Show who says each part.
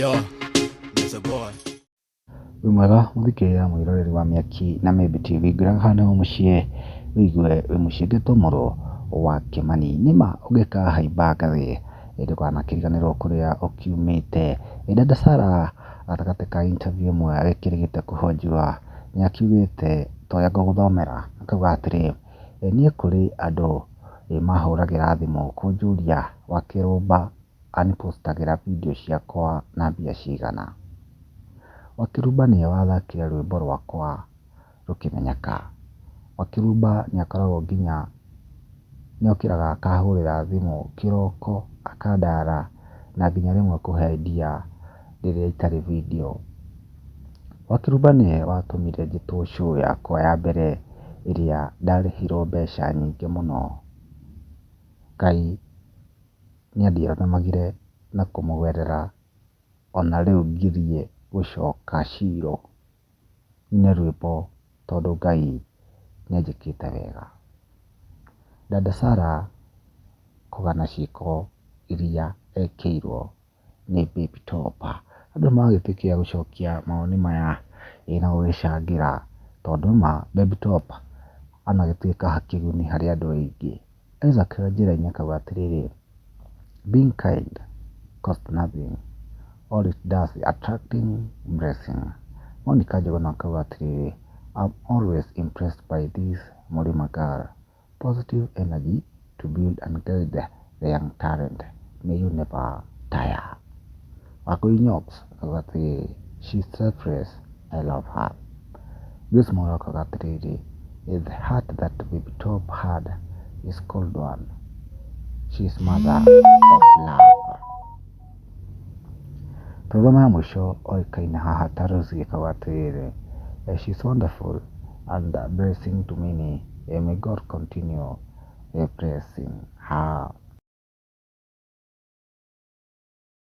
Speaker 1: Yo, Mr. Boy.
Speaker 2: Wĩ mwega mũthikĩrĩria na mwĩroreri wa Mĩaki na Mĩmbi TV, ngwĩraga haha nĩho mũciĩ wĩigue wĩ mũciĩ ngetwo mũrũ wa Kĩmani. Nĩma ũngĩkahaimba ngathĩ ndũkanakĩriganĩrwo kũrĩa ũkiumĩte. Dada Sarah gatagatĩ ka interview ĩmwe agĩkĩrĩgĩte kũhonjiwa nĩ akiugĩte ta ũrĩa ngũgũthomera, akauga atĩrĩ, niĩ kũrĩ andũ mahũragĩra thimũ kũnjũria Wakĩrũmba anipostagĩra video ciakwa na mbia cigana. Wakĩrumba nĩwe wathakire rwĩmbo rwakwa rũkĩmenyeka. Wakĩrumba nĩ akoragwo nginya nĩ okĩraga akahũrĩra thimũ kĩroko akandara na nginya rĩmwe kũhe idea rĩrĩa itarĩ video. Wakĩrumba nĩwe watũmire njĩtwo show yakwa ya mbere ĩrĩa ndarĩhirwo mbeca nyingĩ mũno. Ngai nĩ andiathamagire na kũmũgerera ona rĩu ngirie gũcoka Shilo nyine rwĩmbo tondũ Ngai nĩ anjĩkĩte wega. Dada Sarah kũgana ciĩko iria ekĩirwo nĩ Baby Top. Andũ magagĩtuĩka a gũcokia mawoni maya na gũgĩcangĩra tondũ ma Baby Top anagĩtuĩka kĩguni harĩ andũ aingĩ. Isaac Njĩra-inĩ akauga atĩrĩrĩ, being kind cost nothing, all it does is attracting blessing. Monica Njuguna akauga atĩrĩrĩ, I'm always impressed by this Mũrĩma girl, positive energy to build and guide the young talent, may you never tire. Wangũi Nyox akauga atĩrĩrĩ, she's selfless, I love her. Grace Mwaura akauga atĩrĩrĩ, the heart that Baby Top had is cold one, she's mother of love. Tũgĩthoma ya mũico oĩkaine haha ta Rosie akauga atĩrĩrĩ, she's wonderful and a blessing to many, may God continue blessing her.